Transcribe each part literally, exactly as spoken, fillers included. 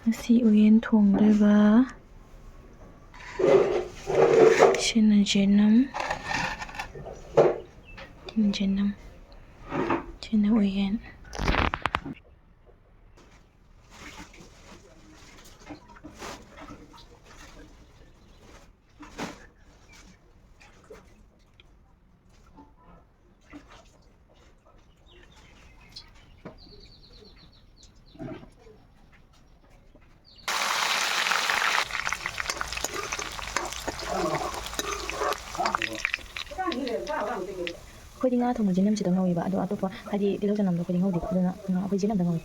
ꯉꯁꯤ ꯎꯌꯦꯟ ꯊꯣꯡꯗꯣꯏꯕ꯫ ꯁꯤꯅ ꯌꯦꯅꯝ꯫ ꯁꯤꯅ ꯌꯦꯅꯝ꯫ ꯁꯤꯅ ꯎꯌꯦꯟ꯫ ꯑꯩꯈꯣꯏꯗꯤ ꯉꯥ ꯊꯣꯡꯕ ꯌꯦꯅꯝꯁꯤꯗ ꯉꯧꯋꯦꯕ, ꯑꯗꯣ ꯑꯇꯣꯞꯄ ꯍꯥꯏꯗꯤ ꯇꯤꯜꯍꯧ ꯆꯅꯝꯗꯣ ꯑꯩꯈꯣꯏꯗꯤ ꯉꯧꯗꯦ, ꯑꯗꯨꯅ ꯉꯥ-, ꯑꯩꯈꯣꯏ ꯌꯦꯅꯝꯗ ꯉꯧꯋꯦ꯫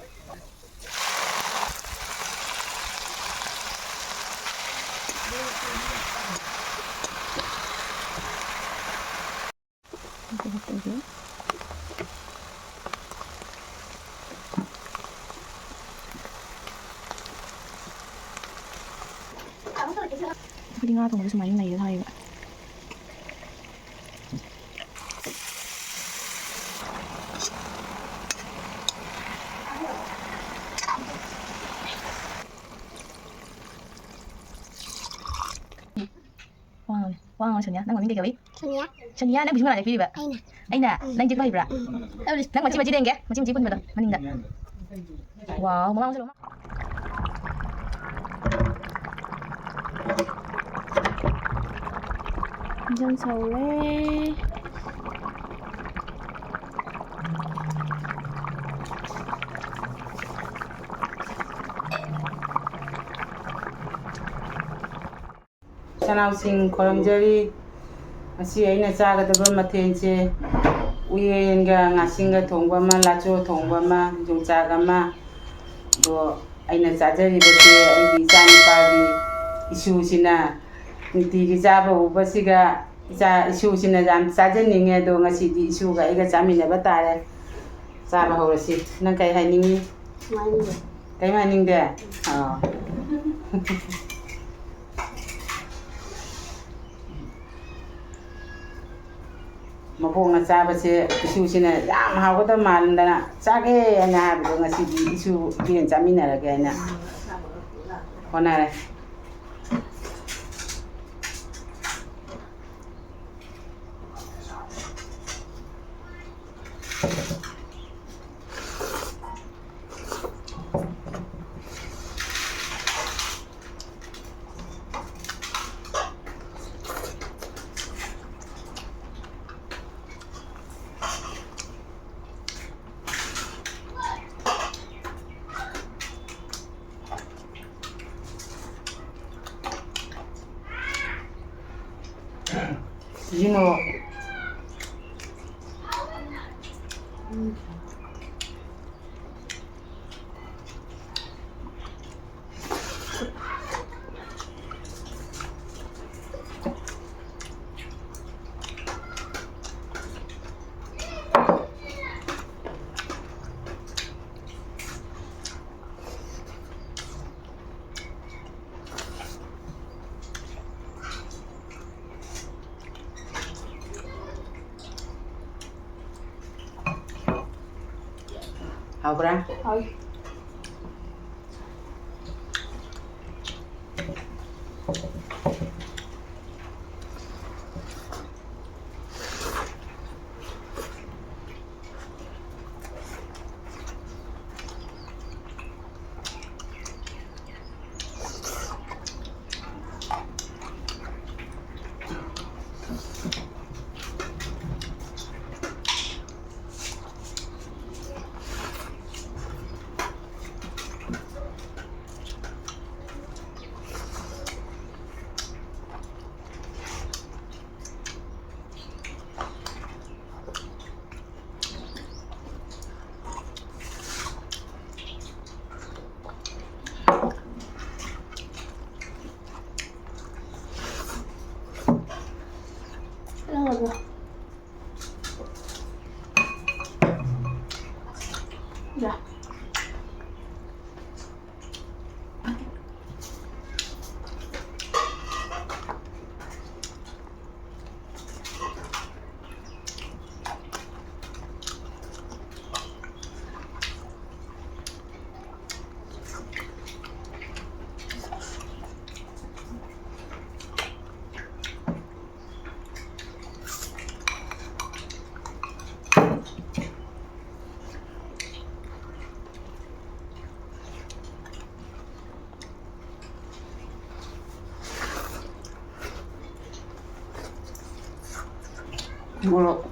ꯑꯩꯈꯣꯏꯗꯤ ꯉꯥ ꯊꯣꯡꯕꯗ ꯁꯨꯃꯥꯏꯅ ꯅꯩꯔꯒ ꯍꯥꯏꯌꯦꯕ꯫ ꯋꯥ ꯉꯥꯡꯉꯨ, ꯋꯥ ꯉꯥꯡꯉꯨ, ꯁꯣꯅꯤꯌꯥ꯫ ꯅꯪ ꯃꯃꯤꯡ ꯀꯩ ꯀꯧꯏ? ꯁꯣꯅꯤꯌꯥ꯫ ꯁꯣꯅꯤꯌꯥ, ꯅꯪ ꯕꯤꯖꯨ ꯃꯅꯥ ꯂꯦꯞꯄꯤꯔꯤꯕ? ꯑꯩꯅ꯫ ꯑꯩꯅ? ꯎꯝ꯫ ꯅꯪ ꯌꯦꯛꯄ ꯍꯩꯕ꯭ꯔꯥ? ꯎꯝ꯫ ꯅꯪ ꯃꯆꯤ ꯃꯆꯤ ꯂꯦꯡꯒꯦ, ꯃꯆꯤ ꯃꯆꯤ ꯄꯨꯟꯕꯗꯣ ꯃꯅꯤꯡꯗ꯫ ꯋꯥꯎ, ꯃꯃꯥꯡ ꯆꯠꯂꯣ꯫ ꯏꯟꯖꯥꯡ ꯁꯧꯔꯦ꯫ ꯁꯅꯥꯎꯁꯤꯡ ꯈꯣꯏꯔꯝꯖꯔꯤ꯫ ꯉꯁꯤ ꯑꯩꯅ ꯆꯥꯒꯗꯕ ꯃꯊꯦꯜꯁꯦ ꯎꯌꯦꯟꯒ ꯉꯥꯁꯤꯡꯒ ꯊꯣꯡꯕ ꯑꯃ, ꯂꯥꯆꯣ ꯊꯣꯡꯕ ꯑꯃ, ꯌꯣꯡꯆꯥꯛ ꯑꯃ꯫ ꯑꯗꯣ ꯑꯩꯅ ꯆꯥꯖꯔꯤꯕꯁꯦ ꯑꯩꯒꯤ ꯏꯆꯥꯅꯨꯄꯥꯒꯤ ꯏꯁꯨꯁꯤꯅ ꯅꯨꯡꯇꯤꯒꯤ ꯆꯥꯕ ꯎꯕꯁꯤꯒ ꯏꯆꯥ ꯏꯁꯨꯁꯤꯅ ꯌꯥꯝ ꯆꯥꯖꯅꯤꯡꯉꯦ꯫ ꯑꯗꯣ ꯉꯁꯤꯗꯤ ꯏꯁꯨꯒ ꯑꯩꯒ ꯆꯥꯃꯤꯟꯅꯕ ꯇꯥꯔꯦ꯫ ꯆꯥꯕ ꯍꯧꯔꯁꯤ꯫ ꯅꯪ ꯀꯩ ꯍꯥꯏꯅꯤꯡꯉꯤ? ꯀꯩꯝ ꯍꯥꯏꯅꯤꯡꯗꯦ? ꯑꯥ꯫ ꯃꯈꯣꯡꯅ ꯆꯥꯕꯁꯦ ꯏꯁꯨꯁꯤꯅ ꯌꯥꯝ ꯍꯥꯎꯒꯗꯕ ꯃꯥꯟꯗꯅ ꯆꯥꯒꯦ ꯍꯥꯏꯅ ꯍꯥꯏꯕꯗꯣ, ꯉꯁꯤꯗꯤ ꯏꯁꯨ ꯏꯆꯦꯅ ꯆꯥꯃꯤꯟꯅꯔꯒꯦ ꯍꯥꯏꯅ ꯍꯣꯠꯅꯔꯦ꯫ ꯁꯤꯖꯤꯟꯅꯧ꯫ ꯍꯥꯎꯕ꯭ꯔꯥ? ꯍꯥꯎꯏ꯫ ꯃꯣꯔꯣꯛ꯫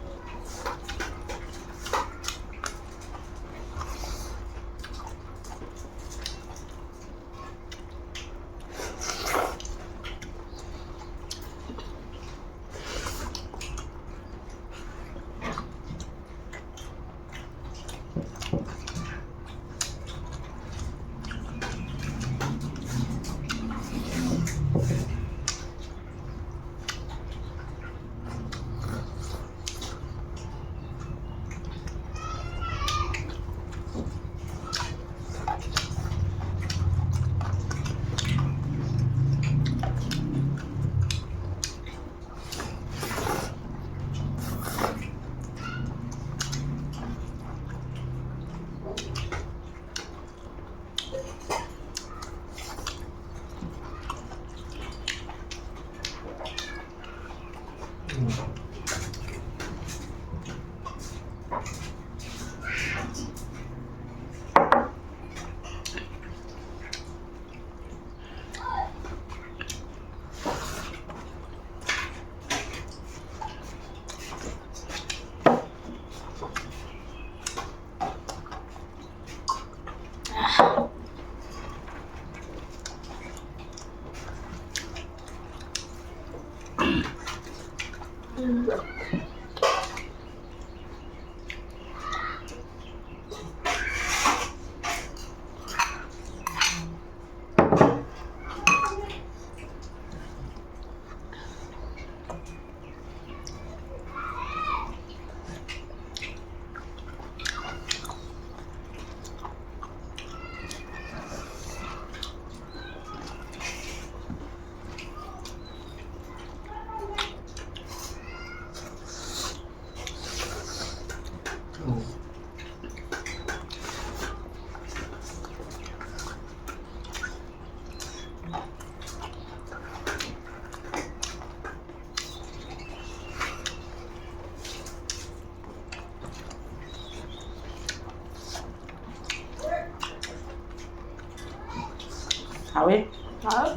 ꯍꯥꯎꯋꯤ꯫ ꯍꯥꯎ꯫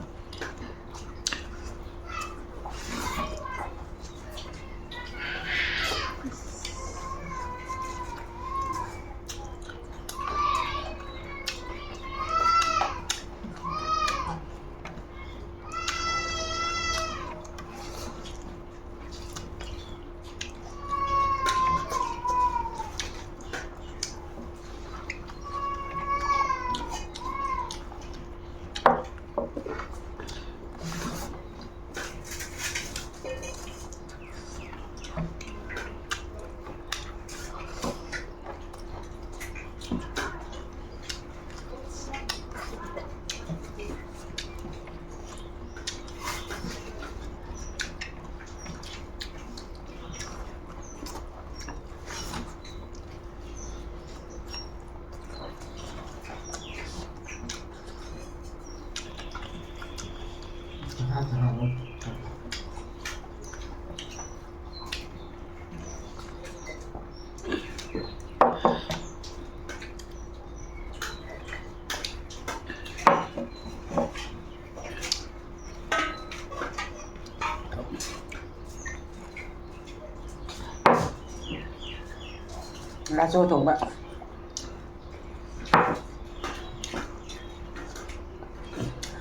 ꯂꯥꯆꯣ ꯊꯣꯡꯕ꯫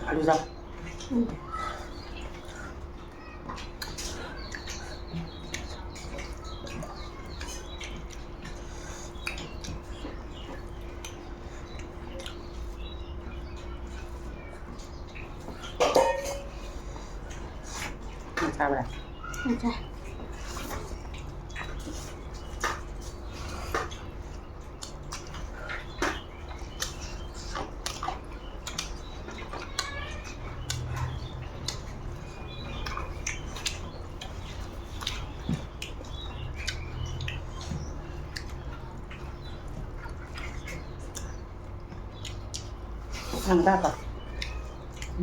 ꯑꯂꯨ ꯆꯥꯎ꯫ ꯎꯝ꯫ ꯅꯪ ꯆꯥꯕ꯭ꯔꯥ? ꯆꯥꯏ꯫ ꯅꯪ ꯆꯥꯕ꯭ꯔꯥ?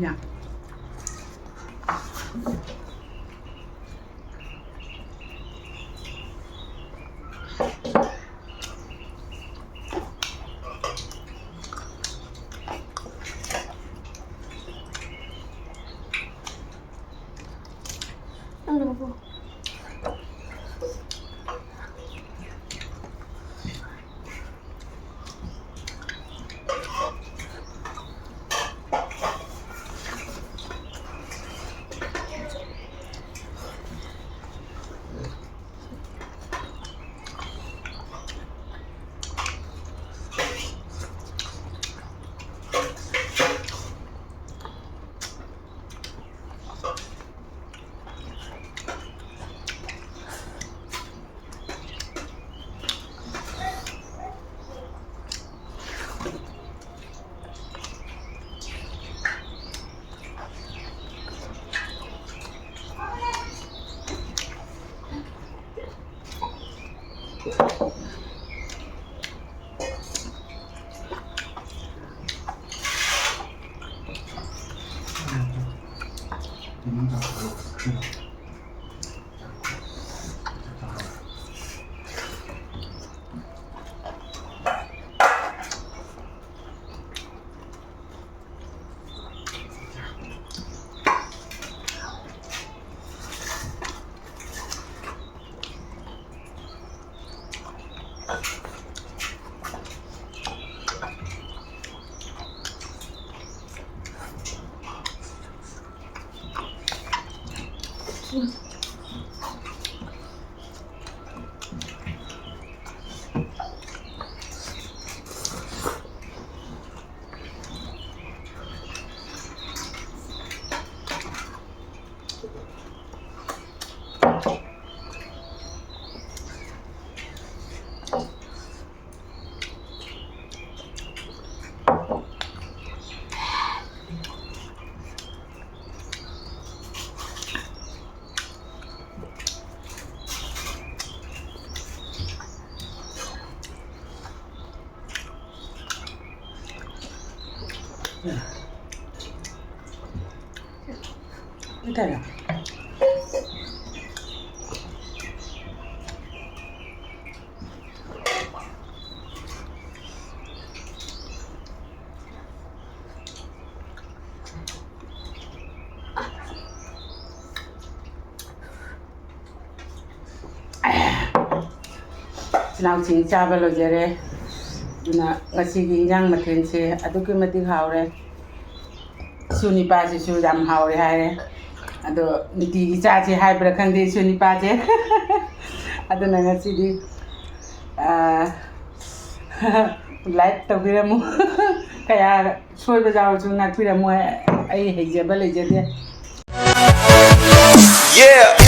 ꯌꯥ꯫ ꯏꯆꯤꯟ ꯏꯅꯥꯎꯁꯤꯡ ꯆꯥꯕ ꯂꯣꯏꯖꯔꯦ꯫ ꯑꯗꯨꯅ ꯉꯁꯤꯒꯤ ꯏꯟꯖꯥꯡ ꯃꯊꯦꯜꯁꯦ ꯑꯗꯨꯛꯀꯤ ꯃꯇꯤꯛ ꯍꯥꯎꯔꯦ꯫ ꯏꯁꯨ ꯅꯤꯄꯥꯁꯤꯁꯨ ꯌꯥꯝ ꯍꯥꯎꯔꯦ ꯍꯥꯏꯔꯦ꯫ ꯑꯗꯣ ꯅꯨꯡꯇꯤꯒꯤ ꯆꯥꯁꯦ ꯍꯥꯏꯕ꯭ꯔꯥ ꯈꯪꯗꯦ ꯏꯁꯨ ꯅꯤꯄꯥꯁꯦ꯫ ꯑꯗꯨꯅ ꯉꯁꯤꯗꯤ, ꯑꯥ, like ꯇꯧꯕꯤꯔꯝꯃꯨ꯫ ꯀꯌꯥ ꯁꯣꯏꯕ ꯌꯥꯎꯔꯁꯨ ꯉꯥꯛꯄꯤꯔꯝꯃꯣ, ꯑꯩ ꯍꯩꯖꯕ ꯂꯩꯖꯗꯦ꯫ Yeah,